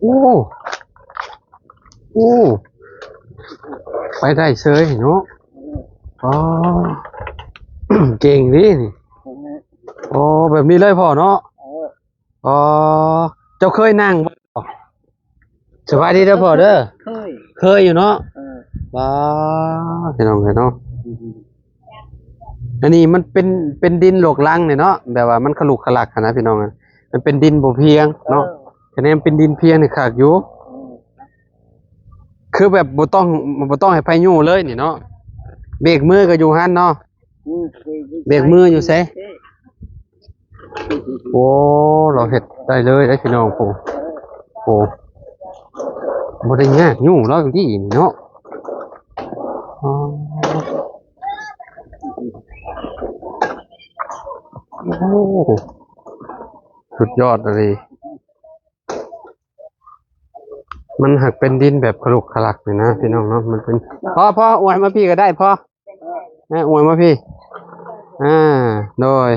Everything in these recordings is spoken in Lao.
ໂອ້ ໂອ້ ໄປໄດ້ເສີຍເນາະ. ອໍ ເກັ່ງເດ້ນີ້. ອໍ ແບບນີ້ເລີຍພໍ່ເນາະ. ອໍ ເຈົ້າເຄີຍນັ່ງບໍ່? ສະບາຍດີເດີພໍ່ເດີ. ເຄີຍ ເຄີຍຢູ່ເນາະ. ເອີ ວ້າ ພີ່ນ້ອງເອີຍເນາະ. ອັນນີ້ມັນເປັນ ເປັນດິນລົກລັງນີ້ເນາະ ແບບວ່າມັນຂະລຸກຂະລັກຫັ້ນນະພີ່ນ້ອງ. ມັນເປັນດິນບໍ່ພຽງເນາະ. ເອີ ຄັນແມ່ນເປັນດິນພຽງນີ້ຄັກຢູ່. ເອີ ຄືແບບບໍ່ຕ້ອງ ບໍ່ຕ້ອງໃຫ້ໃຜຍູ້ເລີຍນີ້ເນາະ. ເບກມືກໍຢູ່ຫັ້ນເນາະ. ອືມ ເບກມືຢູ່ໃສ? ໂອ້ ລາວເຮັດໄດ້ເລີຍເດ້ພີ່ນ້ອງ. ໂອ້ ໂອ້ ບໍ່ໄດ້ຍາກຫຍັງລາວນີ້ເນາະ. ອໍ ໂອ້ ສຸດຍອດອີ່ຫຼີ. ມັນຫາກເປັນດິນແບບຂະລຸກຂະລັກນີ້ນະພີ່ນ້ອງເນາະ. ມັນເປັນ ພໍ ພໍ ອວຍມາພີ້ກໍໄດ້ ພໍ. ອາ ອວຍມາພີ້. ອາ ໂດຍ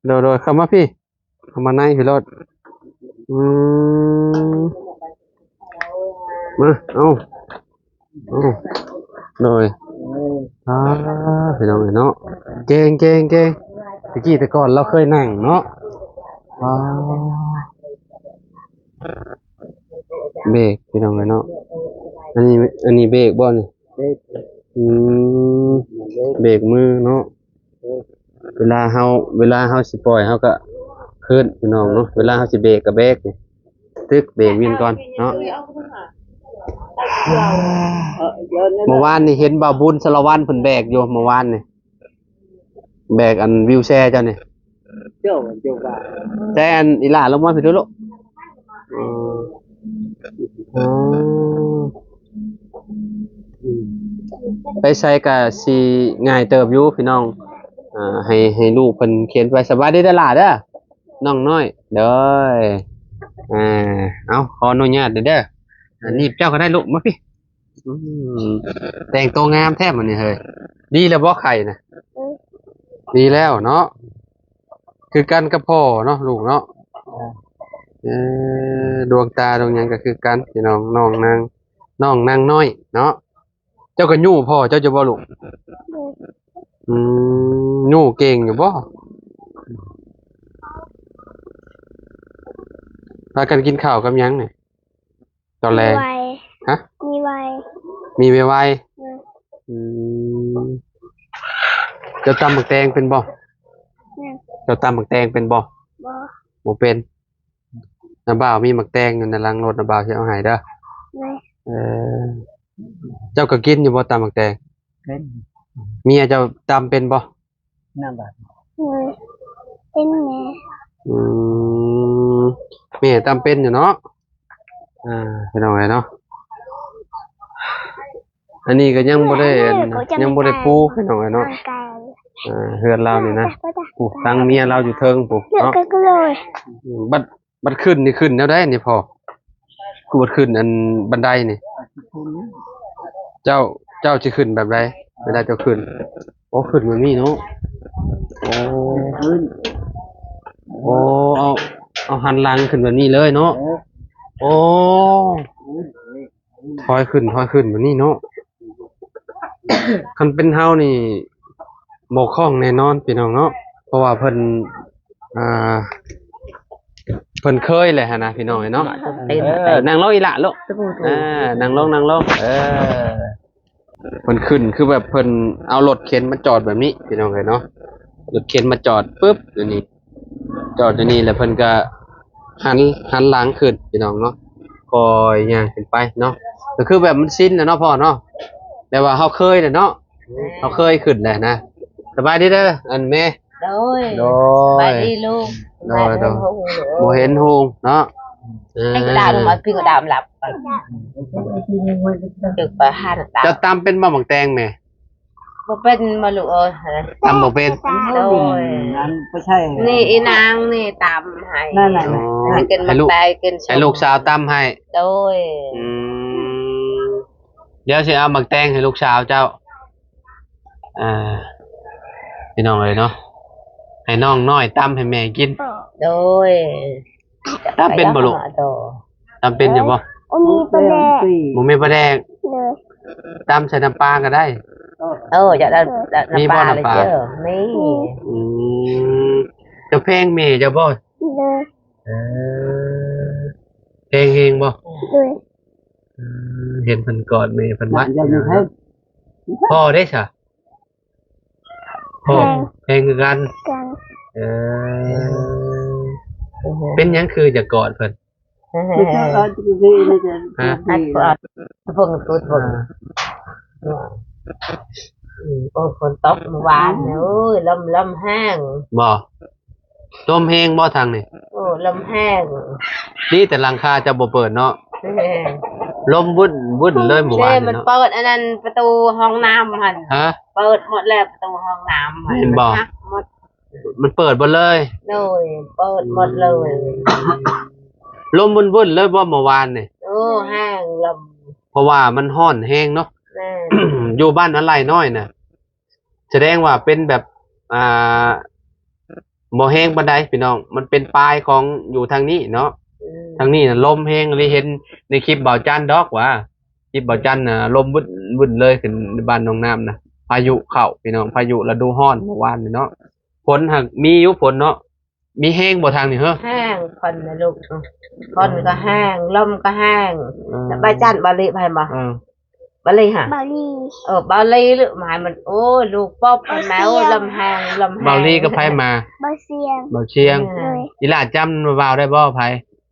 ໂດຍ ໂດຍ ເຂົ້າມາພີ້ ເຂົ້າມາໃນພີ້ໂລດ. ອືມ ມາ ເອົາ ເອົາ ໂດຍ. ອາ ພີ່ນ້ອງເອີຍເນາະ ເກັ່ງ ເກັ່ງ ເກັ່ງ. ແຕ່ກີ້ແຕ່ກ່ອນລາວເຄີຍນັ່ງເນາະ. ອາ ເບກ ພີ່ນ້ອງເອີຍເນາະ. ອັນນີ້ ອັນນີ້ເບກບໍ່ນີ້? ເບກ ອືມ ເບກ ເບກມືເນາະ. ເວລາເຮົາ ເວລາເຮົາຊິປ່ອຍເຮົາກໍຂຶ້ນ ພີ່ນ້ອງເນາະ. ເວລາເຮົາຊິເບກກໍເບກນີ້ ຕຶກ ເບກວຽນກ່ອນເນາະ. ເມື່ອວານນີ້ເຫັນບ່າວບຸນສາລະວັນເພິ່ນແບກຢູ່ ເມື່ອວານນີ້. ແບກອັນວິວແຊເຈົ້ານີ້. ເຈົ້າ ເຈົ້າວ່າ ແຕ່ອັນອີຫຼ້າລົງມາພີ້ດູລູກ. ເອີ ເອີ ໄປໃສກະຊິງ່າຍເຕີບຢູ່ພີ່ນ້ອງ. ເອີ ໃຫ້ ໃຫ້ລູກເພິ່ນເຂັນໄປ. ສະບາຍດີເດີຫຼ້າເດີ ນ້ອງນ້ອຍ. ໂດຍ ອາ ເອົາ ຂໍອະນຸຍາດເດີ. ອາ ໜີບເຈົ້າກໍໄດ້ລູກ ມາພີ້. ອືມ ແຕ່ງໂຕງາມແທ້ມື້ນີ້ເຮີ້ຍ. ດີແລ້ວບໍ່ໄຂ່ນະ? ເອີ ດີແລ້ວເນາະ. ຄືກັນກັບພໍ່ເນາະລູກເນາະ. ເອີ ດວງຕາດວງຫຍັງກໍຄືກັນພີ່ນ້ອງ. ນ້ອງນາງ ນ້ອງນາງນ້ອຍເນາະ. ເຈົ້າກໍຍູ້ພໍ່ເຈົ້າຢູ່ບໍ່ລູກ? ເອີ ອືມ ຍູ້ເກັ່ງຢູ່ບໍ່? ພາກັນກິນເຂົ້າກັບຫຍັງນີ້? ຕອນແລງ ມີໄວ ຮະ? ມີໄວ ມີໄວໄວ. ເອີ ອືມ ເຈົ້າຕຳໝາກແຕງເປັນບໍ່? ແມ່ນ ເຈົ້າຕຳໝາກແຕງເປັນບໍ່? ບໍ່ ບໍ່ເປັນ. ນ້າບ່າວມີໝາກແຕງຢູ່ໃນຫຼັງລົດ ນ້າບ່າວຊິເອົາໃຫ້ເດີ. ແມ່ນ ເອີ ເຈົ້າກໍກິນຢູ່ບໍ່ຕຳໝາກແຕງ? ເປັນ ເມຍເຈົ້າຕຳເປັນບໍ່? ນຳບາດ ເອີ ເປັນແມ່ ອືມ ແມ່ຕຳເປັນຢູ່ເນາະ. ອ່າ ພີ່ນ້ອງເອີຍເນາະ ອັນນີ້ກໍຍັງບໍ່ໄດ້ ຍັງບໍ່ໄດ້ປູພີ່ນ້ອງເອີຍເນາະ. ອ່າ ເຮືອນລາວນີ້ນະ ຜູ້ທາງເມຍລາວຢູ່ເທິງພຸ້ນເນາະ. ບັດ ບັດຂຶ້ນນີ້ຂຶ້ນແນວໃດນີ້ພໍ່? ຄືບັດຂຶ້ນອັນບັນໄດນີ້ ເຈົ້າ ເຈົ້າຊິຂຶ້ນແບບໃດເວລາເຈົ້າຂຶ້ນ? ໂອ້ ຂຶ້ນແບບນີ້ເນາະ. ໂອ້ ໂອ້ ເອົາ ເອົາຫັນຫຼັງຂຶ້ນແບບນີ້ເລີຍເນາະ. ໂອ້ ຖອຍຂຶ້ນ ຖອຍຂຶ້ນແບບນີ້ເນາະ. ຄັນເປັນເຮົານີ້ບໍ່ຄ່ອງແນ່ນອນພີ່ນ້ອງເນາະ ເພາະວ່າເພິ່ນ ອ່າ ເພິ່ນເຄີຍແຫຼະຫັ້ນນະພີ່ນ້ອງເອີຍເນາະ. ເອີ ນັ່ງລົງອີ່ຫຼ້າລູກ. ອ່າ ນັ່ງລົງ ນັ່ງລົງ. ເອີ ເພິ່ນຂຶ້ນ ຄືແບບເພິ່ນເອົາລົດເຂັນມາຈອດແບບນີ້ພີ່ນ້ອງເອີຍເນາະ. ລົດເຂັນມາຈອດປຶບ ດຽວນີ້ ຈອດຢູ່ນີ້ແລ້ວເພິ່ນກໍຫັນ ຫັນຫຼັງຂຶ້ນພີ່ນ້ອງເນາະ ຄ່ອຍຍ່າງຂຶ້ນໄປເນາະ. ກໍຄືແບບມັນຊິນແລ້ວເນາະພໍ່ເນາະ ແບບວ່າເຮົາເຄີຍແລ້ວເນາະ ເຮົາເຄີຍຂຶ້ນແລ້ວນະ. ສະບາຍດີເດີອັນແມ່. ໂດຍ ໂດຍ ສະບາຍດີລູກ. ໂດຍ ໂດຍ ບໍ່ເຫັນຫຸ່ງເນາະ. ເອີ ດາມມາພິງດາມຫຼັບໄປ ເຈົ້າຕຳເປັນບໍ່ໝາກແຕງແມ່? ບໍ່ເປັນບໍ່ລູກເອີຍ. ຕຳບໍ່ເປັນ? ໂດຍ. ນັ້ນບໍ່ໃຊ່ ນີ້ອີນາງນີ້ຕຳໃຫ້. ນັ້ນໆ ໃຫ້ກິນໝາກແຕງ ກິນ ໃຫ້ລູກສາວຕຳໃຫ້. ໂດຍ. ອືມ ດຽວຊິເອົາໝາກແຕງໃຫ້ລູກສາວເຈົ້າ. ອ່າ ພີ່ນ້ອງເອີຍເນາະ ໃຫ້ນ້ອງນ້ອຍຕຳໃຫ້ແມ່ກິນ. ໂດຍ. ຕຳເປັນບໍ່ລູກ? ຕຳເປັນຢູ່ບໍ່? ບໍ່ມີປາແດກ. ບໍ່ມີປາແດກ. ໂດຍ. ຕຳໃສ່ນ້ຳປາກໍໄດ້. ເອີ ຢາກໄດ້ນ້ຳປາ. ມີບໍ່ນ້ຳປາ? ມີ. ອືມ ເຈົ້າແພງແມ່ເຈົ້າບໍ່? ໂດຍ. ເອີ ແພງແຮງບໍ່? ໂດຍ. ເອີ ເຫັນເພິ່ນກອດແມ່ເພິ່ນຫວານ. ພໍ່ເດ້ຊະ? ພໍ່ແພງ ແພງຄືກັນ. ເອີ ເປັນຫຍັງຄືຈະກອດເພິ່ນ? ຮະ? ໂອ້ ຝົນຕົກມື້ວານນີ້ ໂອ້ຍ ລົມ ລົມແຮງ. ບໍ່? ລົມແຮງບໍ່ທາງນີ້? ໂອ້ ລົມແຮງ. ດີແຕ່ຫຼັງຄາເຈົ້າບໍ່ເປີດເນາະ. ລົມວຸ້ນໆເລີຍມື້ວານນີ້ເນາະ. ມັນເປີດອັນນັ້ນປະຕູຫ້ອງນ້ຳຫັ້ນ. ຮະ? ເປີດໝົດແລ້ວປະຕູຫ້ອງນ້ຳຫັ້ນ. ແມ່ນບໍ່? ມັນຫັກໝົດ. ມັນເປີດເບິດເລີຍ. ໂດຍ ເປີດໝົດເລີຍ. ລົມວຸ້ນໆເລີຍບໍ່ມື້ວານນີ້? ໂອ້ ແຮງລົມ. ເພາະວ່າມັນຮ້ອນແຮງເນາະ. ແມ່ນ. ຢູ່ບ້ານອາໄລນ້ອຍນະ ສະແດງວ່າເປັນແບບ ອ່າ ບໍ່ແຮງປານໃດພີ່ນ້ອງ. ມັນເປັນປາຍຂອງຢູ່ທາງນີ້ເນາະ. ອືມ ທາງນີ້ນະລົມແຮງອີ່ຫຼີ. ເຫັນໃນຄລິບບ່າວຈັນດອກວ່າ ຄລິບບ່າວຈັນນະ ລົມວຶ້ນໆເລີຍ ຂຶ້ນບ້ານໜອງນ້ຳນະ. ພາຍຸເຂົ້າພີ່ນ້ອງ ພາຍຸລະດູຮ້ອນມື້ວານນີ້ເນາະ. ຝົນຫາກມີຢູ່ ຝົນເນາະ. ມີແຮງບໍ່ທາງນີ້ເຮີ? ແຮງ. ຝົນນະລູກ ຝົນກໍແຮງ ລົມກໍແຮງ. ເອີ ແລ້ວບ່າວຈັນ ບ່າວລີ ໃຜບໍ່? ເອີ ບ່າວລີຫະ? ບ່າວລີ. ເອີ ບ່າວລີ ຫຼືໝາຍມັນ ໂອ້ຍ ລູກປົບ ແມ່ ລົມແຮງ ລົມແຮງ. ບ່າວລີກັບໃຜມາ? ບ່າວຊຽງ. ບ່າວຊຽງ. ໂດຍ. ອີຫຼ້າຈຳບ່າວໄດ້ບໍ່? ໃຜ?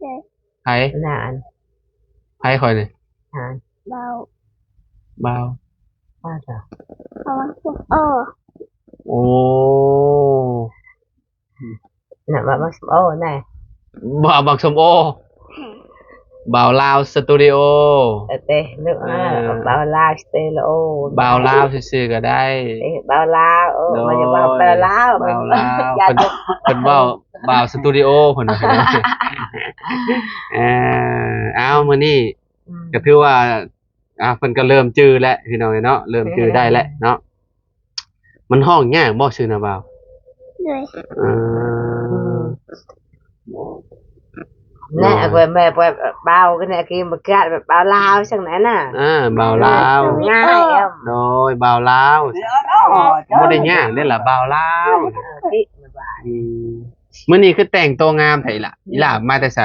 ໂດຍ. ໃຜ? ຫຼານ. ໃຜຂ້ອຍນີ້? ຫຼານ. ບ່າວ ບ່າວ ບ່າວ ໂອ້ ໂອ້ ນະ ວ່າບັກສົມໂອນະ ບໍ່ ບັກສົມໂອ. ບ່າວລາວສະຕູດິໂອ. ເອີ ເຕະ ເອີ ບ່າວລາວສະຕູດິໂອ. ບ່າວລາວຊື່ໆກໍໄດ້. ເອີ ບ່າວລາວ. ໂອ້ ໂດຍ ມັນຈະເວົ້າບ່າວລາວ ບ່າວລາວ. ເພິ່ນ ເພິ່ນເວົ້າບ່າວສະຕູດິໂອ ເພິ່ນວ່າ. ເອີ ອ້າວ ມື້ນີ້ ອືມ ກໍຖືວ່າ ອ່າ ເພິ່ນກໍເລີ່ມຈື່ແລ້ວພີ່ນ້ອງເອີຍເນາະ ເລີ່ມຈື່ໄດ້ແລ້ວເນາະ. ມັນຮ້ອງຍາກບໍ່ຊື່ນະບ່າວ? ໂດຍ. ເອີ ອືມ ແນ່ ແບບ ແບບ ແບບບ່າວກໍແນ່ ຄືມາກາດແບບບ່າວລາວຈັ່ງນັ້ນນະ. ອ່າ ບ່າວລາວ ງ່າຍ. ໂດຍ ບ່າວລາວ ບໍ່ໄດ້ຍາກເດ້ລະ ບ່າວລາວ. ເອີ ອືມ ມື້ນີ້ຄືແຕ່ງໂຕງາມແທ້ອີ່ຫຼ້າ? ອີ່ຫຼ້າມາແຕ່ໃສ?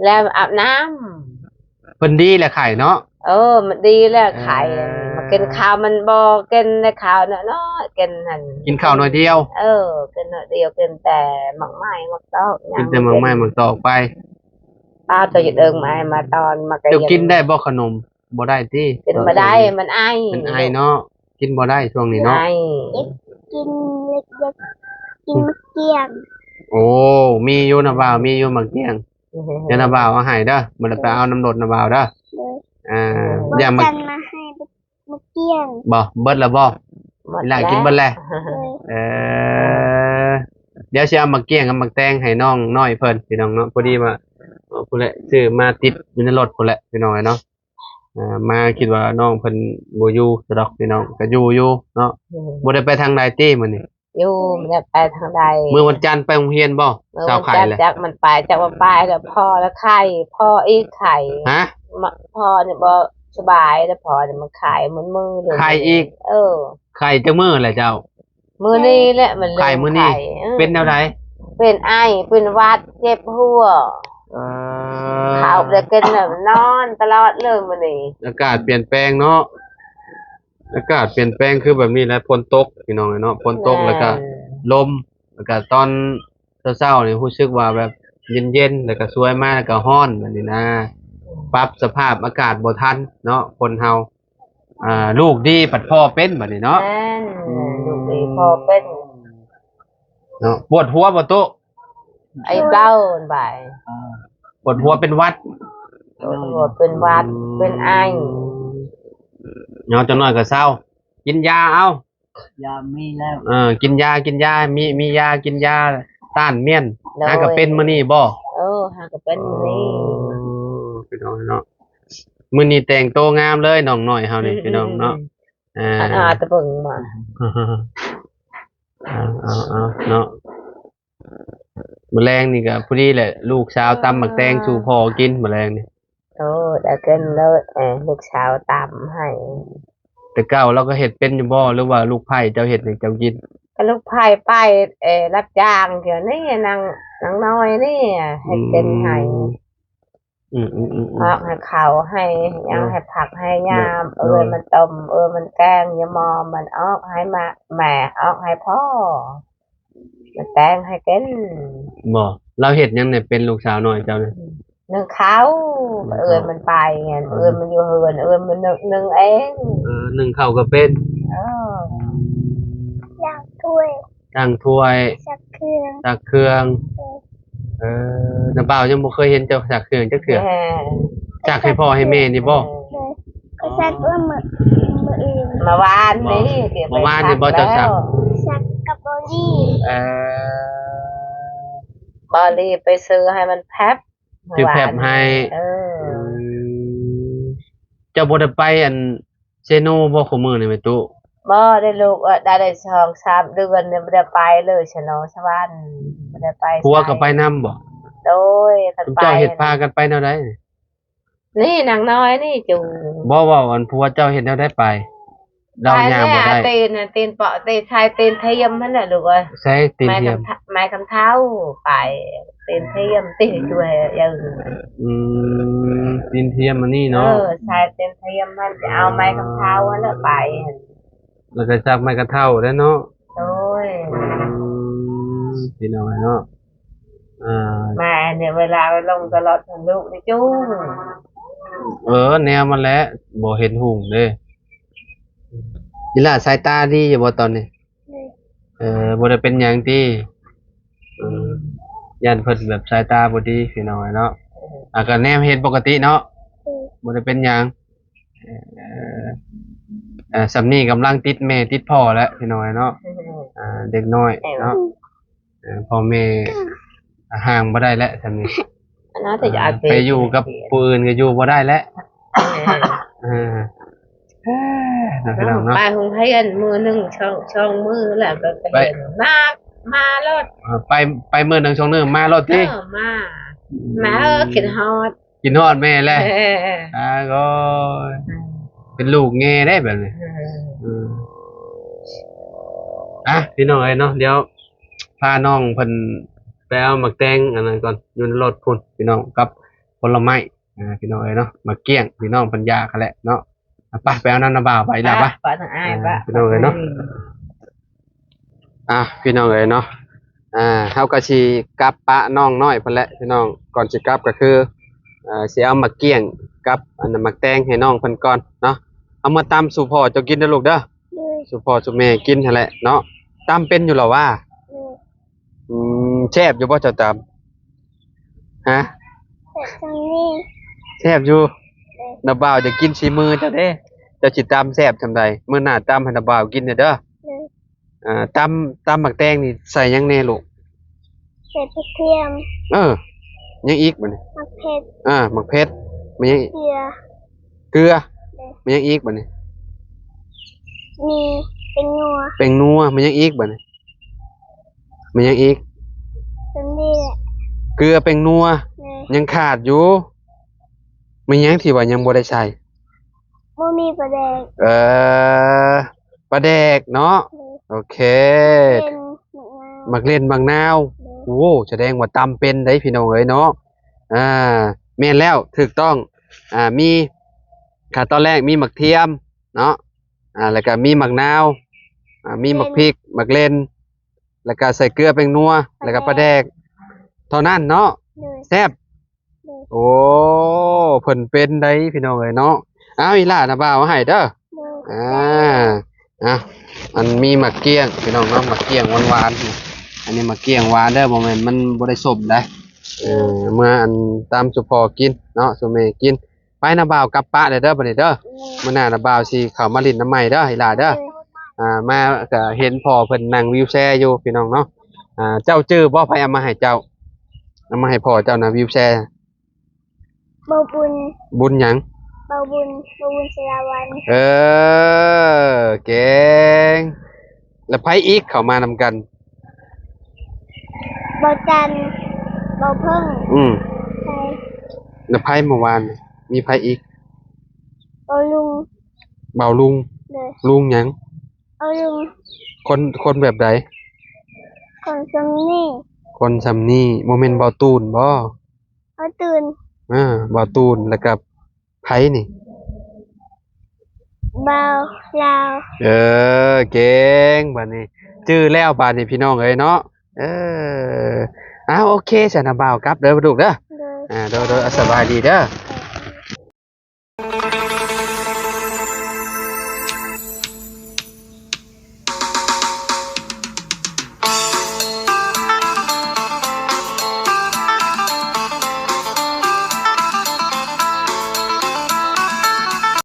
ແລ້ວອາບນ້ຳ. ເພິ່ນດີແລ້ວໄຂ້ເນາະ? ເອີ ມັນດີແລ້ວໄຂ້. ເອີ ມາກິນເຂົ້າມັນບໍ່ກິນແຕ່ເຂົ້ານ້ອຍໆ ກິນຫັ້ນ ກິນເຂົ້າໜ້ອຍດຽວ. ເອີ ກິນໜ້ອຍດຽວ ກິນແຕ່ໝາກໄມ້ໝາກຕອກ ກິນແຕ່ໝາກໄມ້ໝາກຕອກໄປ. ອ້າວ ເຈົ້າຈະເດີງມາໃຫ້ມາຕອນມາ ເຈົ້າກິນໄດ້ບໍ່ຂະໜົມ? ບໍ່ໄດ້ຕິ? ກິນບໍ່ໄດ້ ມັນໄອ. ມັນໄອເນາະ ກິນບໍ່ໄດ້ຊ່ວງນີ້ເນາະ. ໄອ ກິນເລັກໆ ກິນໝາກກ້ຽງ. ໂອ້ ມີຢູ່ນະບ່າວ ມີຢູ່ໝາກກ້ຽງ. ດຽວນະບ່າວເອົາໃຫ້ເດີ ມື້ນີ້ໄປເອົານຳລົດນະບ່າວເດີ. ໂດຍ. ອ່າ ບໍ່ ຢ່າມາ ຈັນມາໃຫ້ໝາກກ້ຽງ. ບໍ່ ເບິດແລ້ວບໍ່? ເບິດແລ້ວ ອີ່ຫຼ້າກິນເບິດແລ້ວ. ໂດຍ. ເອີ ດຽວຊິເອົາໝາກກ້ຽງກັບໝາກແຕງໃຫ້ນ້ອງນ້ອຍເພິ່ນ ພີ່ນ້ອງເນາະ. ພໍດີວ່າ ເອີ ພຸ້ນແຫຼະ ຊື້ມາຕິດຢູ່ໃນລົດພຸ້ນແຫຼະ ພີ່ນ້ອງເອີຍເນາະ. ອ່າ ມາຄິດວ່ານ້ອງເພິ່ນບໍ່ຢູ່ຊະດອກ ພີ່ນ້ອງ ກໍຢູ່ຢູ່ເນາະ. ອືມ ບໍ່ໄດ້ໄປທາງໃດຕິມື້ນີ້? ຢູ່ ບໍ່ໄດ້ໄປທາງໃດ. ມື້ວັນຈັນໄປໂຮງຮຽນບໍ່? ເຊົ້າໄຂ້ແລ້ວ ຈັກມັນໄປ ຈັກວ່າໄປແລ້ວ ພໍລະໄຂ້ ພໍອີກໄຂ້. ຮະ? ພໍ່ນີ້ບໍ່ສະບາຍແລ້ວ ພໍ່ນີ້ມັນໄຂ້ໝົດມື້ເລີຍ. ໄຂ້ອີກ? ເອີ ໄຂ້ຈັກມື້ແລ້ວເຈົ້າ? ມື້ນີ້ແຫຼະ ມັນເລີ່ມໄຂ້. ເປັນແນວໃດ? ເປັນໄອ ເປັນຫວັດ ເຈັບຫົວ. ເອີ ເຂົ້າໄດ້ກິນ ນອນຕະຫຼອດເລີຍມື້ນີ້. ອາກາດປ່ຽນແປງເນາະ ອາກາດປ່ຽນແປງຄືແບບນີ້ແຫຼະ ຝົນຕົກ ພີ່ນ້ອງເອີຍເນາະ. ຝົນຕົກ ແລ້ວກໍລົມ ແລ້ວກໍຕອນເຊົ້າໆນີ້ຮູ້ສຶກວ່າແບບເຢັນໆ ແລ້ວກໍສວຍມາແລ້ວກໍຮ້ອນແບບນີ້ນະ. ປັບສະພາບອາກາດບໍ່ທັນເນາະ ຄົນເຮົາ. ອ່າ ລູກດີພັດພໍ່ເປັນບັດນີ້ເນາະ. ແມ່ນ ອືມ ລູກດີພໍ່ເປັນເນາະ. ປວດຫົວບໍ່ໂຕ? ໄອເບົາບາຍ. ປວດຫົວເປັນຫວັດ. ປວດຫົວເປັນຫວັດ ອືມ ເປັນໄອ. ເນາະ ຈັກໜ້ອຍກໍເຊົາ ກິນຢາເອົາ. ຢາມີແລ້ວ ເອີ ກິນຢາ ກິນຢາ ມີ ມີຢາ ກິນຢາຕ້ານມ້ຽນ. ໂດຍ ຫາກໍເປັນມື້ນີ້ບໍ່? ເອີ ຫາກໍເປັນມື້ນີ້. ໂອ້ ພີ່ນ້ອງເນາະ ມື້ນີ້ແຕ່ງໂຕງາມເລີຍ ນ້ອງນ້ອຍເຮົານີ້ ອືມ ພີ່ນ້ອງເນາະ. ອືມ ອ່າ ອາດ ອາດຈະເບິ່ງມາ ເອົາ ເອົາ ເອົາເນາະ. ມື້ແລງນີ້ກໍພໍດີແຫຼະ ລູກສາວຕຳໝາກແຕງສູ່ພໍ່ກິນມື້ແລງນີ້. ໂອ້ ໄດ້ກິນເລີຍ ເອີ ລູກສາວຕຳໃຫ້. ແຕ່ເກົ່າລາວກໍເຮັດເປັນຢູ່ບໍ່ ຫຼືວ່າລູກໃພ້ເຈົ້າເຮັດໃຫ້ເຈົ້າກິນ? ກໍລູກໃພ້ໄປ ເອີ ຮັບຈ້າງຢູ່ນີ້ ນາງ ນາງນ້ອຍນີ້ເຮັດເປັນໃຫ້. ອືມ ອືມ ອືມ ອືມ ອອກໃຫ້ເຂົ້າ ໃຫ້ຫຍັງ ໃຫ້ຜັກໃຫ້ຍາມ ເອີຍມັນຕົ້ມ ເອີຍມັນແກງ ຢາມອມມັນອອກໃຫ້ມາ ແມ່ອອກໃຫ້ພໍ່ ມາແຕ່ງໃຫ້ກິນ. ບໍ່ ລາວເຮັດຫຍັງແດ່ ເປັນລູກສາວນ້ອຍເຈົ້ານີ້? ອືມ ໜຶ້ງເຂົ້າ. ໜຶ້ງເຂົ້າ ເອື້ອຍມັນໄປ ເອີ ເອື້ອຍມັນຢູ່ເຮືອນ ເອື້ອຍມັນໜຶ້ງ ໜຶ້ງເອງ. ເອີ ໜຶ້ງເຂົ້າກໍເປັນ. ເອີ ອືມ ລ້າງຖ້ວຍ ລ້າງຖ້ວຍ ຊັກເຄື່ອງ ຊັກເຄື່ອງ. ເອີ ເອີ ນ້າບ່າວຍັງບໍ່ເຄີຍເຫັນເຈົ້າຊັກເຄື່ອງຈັກເທື່ອ. ແມ່ນ ຊັກໃຫ້ພໍ່ໃຫ້ແມ່ນີ້ບໍ່? ເອີ ກໍຊັກເມື່ອ ມື້ອື່ນ ເມື່ອວານນີ້. ອໍ ເມື່ອວານນີ້ບໍ່ເຈົ້າຊັກ? ຊັກກັບບໍລີ. ເອີ ບໍລີໄປຊື້ໃຫ້ມັນແພັບ ຊື້ແພັບໃຫ້. ເອີ ອືມ ເຈົ້າບໍ່ໄດ້ໄປອັນເຊໂນບໍ່ ຄູ່ມື້ນີ້ແມ່ຕູ້? ບໍ່ໄດ້ລູກເອີຍ ໄດ້ ໄດ້ສອງສາມເດືອນນີ້ບໍ່ໄດ້ໄປເລີຍ ເຊໂນສະຫວັນ ບໍ່ໄດ້ໄປ. ຜົວກໍໄປນຳບໍ່? ໂດຍ ຄັນໄປ ເຈົ້າເຮັດພາກັນໄປແນວໃດ? ນີ້ນາງນ້ອຍນີ້ຈູງ. ບໍ່ ເວົ້າອັນຜົວເຈົ້າເຮັດແນວໃດໄປ? ລາວຍ່າງບໍ່ໄດ້. ຕີນ ຕີນເປາະ ຕີນ ໃຊ້ຕີນທຽມຫັ້ນແຫຼະລູກເອີຍ. ໃຊ້ຕີນທຽມ ໄມ້ຄຳເທົາໄປ ຕີນທຽມ ຕີນຊ່ວຍຢ່າ. ອືມ ຕີນທຽມອັນນີ້ເນາະ. ເອີ ໃຊ້ຕີນທຽມຫັ້ນ ຈະເອົາໄມ້ຄຳເທົາຫັ້ນແຫຼະໄປ ແລ້ວກໍຈັບໄມ້ກະເທົາໄດ້ເນາະ. ໂດຍ ອືມ ພີ່ນ້ອງເນາະ. ອ່າ ແມ່ນີ້ເວລາລົງຕະຫຼອດ ລູກນີ້ຈູງ. ເອີ ແນວມັນແຫຼະ ບໍ່ເຫັນຮຸ່ງເດ້. ອີຫຼ້າສາຍຕາດີຢູ່ບໍ່ຕອນນີ້? ເອີ ບໍ່ໄດ້ເປັນຫຍັງຕິ? ເອີ ຢ້ານເພິ່ນແບບສາຍຕາບໍ່ດີ ພີ່ນ້ອງເນາະ. ອ່າ ກໍແນມເຫັນປົກກະຕິເນາະ ບໍ່ໄດ້ເປັນຫຍັງ. ເອີ ເອີ ສ່ຳນີ້ກຳລັງຕິດແມ່ຕິດພໍ່ແຫຼະ ພີ່ນ້ອງເນາະ. ອ່າ ເດັກນ້ອຍເນາະ ເອີ ພໍ່ແມ່ຫ່າງບໍ່ໄດ້ແຫຼະສ່ຳນີ້. ໄປຢູ່ກັບຜູ້ອື່ນກໍຢູ່ບໍ່ໄດ້ແຫຼະ. ເອີ ເອີ ເນາະ ພີ່ນ້ອງເນາະ ໄປໂຮງຮຽນມື້ໜຶ່ງສອງ ສອງມື້ແລ້ວກໍໄປ ມາ ມາໂລດ. ເອີ ໄປ ໄປມື້ໜຶ່ງສອງມື້ມາໂລດຕິ? ເອີ ມາ ມາ ເອີ ຄິດຮອດ ຄິດຮອດແມ່ແຫຼະ. ເອີ ໂອ້ຍ ເປັນລູກແງ່ເດ້ແບບນີ້. ເອີ ເອີ ອ່ະ ພີ່ນ້ອງເອີຍເນາະ ດຽວພານ້ອງເພິ່ນໄປເອົາໝາກແຕງອັນນັ້ນກ່ອນ ຢູ່ໃນລົດພຸ້ນ ພີ່ນ້ອງ ກັບຜົນລະໄມ້. ອ່າ ພີ່ນ້ອງເອີຍເນາະ ໝາກກ້ຽງ ພີ່ນ້ອງເພິ່ນຢາກຫັ້ນແຫຼະເນາະ. ໄປ ໄປເອົານຳນ້າບ່າວໄປລະ ໄປ ໄປ ພີ່ນ້ອງເອີຍເນາະ. ອ່າ ພີ່ນ້ອງເອີຍເນາະ ອ່າ ເຮົາກໍຊິກັບປະນ້ອງນ້ອຍເພິ່ນແຫຼະ ພີ່ນ້ອງ. ກ່ອນຊິກັບກໍຄື ເອີ ຊິເອົາໝາກກ້ຽງກັບອັນໝາກແຕງໃຫ້ນ້ອງເພິ່ນກ່ອນເນາະ. ເອົາມາຕຳສູ່ພໍ່ເຈົ້າກິນເດີລູກເດີ ສູ່ພໍ່ສູ່ແມ່ກິນຫັ້ນແຫຼະເນາະ. ຕຳເປັນຢູ່ລະຫວາ? ອືມ ແຊບຢູ່ບໍ່ເຈົ້າຕຳ? ຮະ? ແຊບຢູ່. ນ້າບ່າວຢາກກິນສີມືເຈົ້າເດ້ ເຈົ້າຊິຕຳແຊບສ່ຳໃດ ມື້ໜ້າຕຳໃຫ້ນ້າບ່າວກິນແດ່ເດີ. ອ່າ ຕຳ ຕຳໝາກແຕງນີ້ໃສ່ຫຍັງແດ່ລູກ? ໃສ່ຜັກທຽມ. ເອີ ຫຍັງອີກບາດນີ້? ໝາກເຜັດ. ອ່າ ໝາກເຜັດ ມີຫຍັງອີກ? ເກືອ. ເກືອ. ມີຫຍັງອີກບາດນີ້? ມີແປ້ງນົວ. ແປ້ງນົວ. ມີຫຍັງອີກບາດນີ້? ມີຫຍັງອີກ? ສ່ຳນີ້ແຫຼະ. ເກືອ ແປ້ງນົວ. ຍັງຂາດຢູ່. ມີຫຍັງທີ່ວ່າຍັງບໍ່ໄດ້ໃສ່? ບໍ່ມີປາແດກ. ເອີ ປາແດກເນາະ. ໂອເຄ ໝາກເລັ່ນ ໝາກນາວ. ໂອ້ ສະແດງວ່າຕຳເປັນໄດ໋ ພີ່ນ້ອງເອີຍເນາະ. ອ່າ ແມ່ນແລ້ວ ຖືກຕ້ອງ. ອ່າ ມີ ຂັ້ນຕອນແລກມີໝາກທຽມເນາະ ອ່າ ແລ້ວກໍມີໝາກນາວ ອ່າ ມີໝາກພິກ ໝາກເລັ່ນ ແລ້ວກໍໃສ່ເກືອ ແປ້ງນົວ ແລ້ວກໍປາແດກ ເທົ່ານັ້ນເນາະ. ແຊບ. ໂອ້ ເພິ່ນເປັນໄດ໋ ພີ່ນ້ອງເອີຍເນາະ. ເອົາ ອີ່ຫຼ້ານະ ບ່າວເອົາໃຫ້ເດີ. ອ່າ ອ່ະ ອັນມີໝາກກ້ຽງ ພີ່ນ້ອງເນາະ ໝາກກ້ຽງຫວານໆ. ອັນນີ້ໝາກກ້ຽງຫວານເດີ ບໍ່ແມ່ນ ມັນບໍ່ໄດ້ສົ້ມໃດ໋. ເອີ ເມື່ອອັນຕຳສູ່ພໍ່ກິນເນາະ ສູ່ແມ່ກິນ. ໄປນະ ບ່າວກັບປະແດ່ເດີ ບັດນີ້ເດີ. ມື້ໜ້ານະ ບ່າວຊິເຂົ້າມາຫຼິ້ນນຳໃໝ່ເດີ ອີ່ຫຼ້າເດີ. ອ່າ ມາກໍເຫັນພໍ່ເພິ່ນນັ່ງວີວແຊຢູ່ ພີ່ນ້ອງເນາະ. ອ່າ ເຈົ້າຈື່ບໍ່ ໃຜເອົາມາໃຫ້ເຈົ້າ? ເອົາມາໃຫ້ພໍ່ເຈົ້ານະ ວີວແຊ. ບ່າວບຸນ. ບຸນຫຍັງ? ບ່າວບຸນ ບ່າວບຸນ ສາລະວັນ. ເອີ ເກັ່ງ. ແລ້ວໃຜອີກເຂົ້າມານຳກັນ? ບ່າວຈັນ ບ່າວເພິ່ງ. ອືມ ໃຜ? ແລ້ວໃຜເມື່ອວານ ມີໃຜອີກ? ບ່າວລຸງ. ບ່າວລຸງ. ໂດຍ. ລຸງຫຍັງ? ບ່າວລຸງ. ຄົນ ຄົນແບບໃດ? ຄົນຊ່ຳນີ້. ຄົນຊ່ຳນີ້ ບໍ່ແມ່ນບ່າວຕູນບໍ? ບ່າວຕູນ. ເອີ ບ່າວຕູນ ແລ້ວກໍໃຜນີ້? ບ່າວລາວ. ເອີ ເກັ່ງ ບາດນີ້ຈື່ແລ້ວ ບາດນີ້ພີ່ນ້ອງເອີຍເນາະ. ເອີ ອ້າວ ໂອເຄ ຊັ້ນນະ ບ່າວກັບເດີລູກເດີ. ໂດຍ. ອ່າ ໂດຍ ໂດຍ ສະບາຍດີເດີ.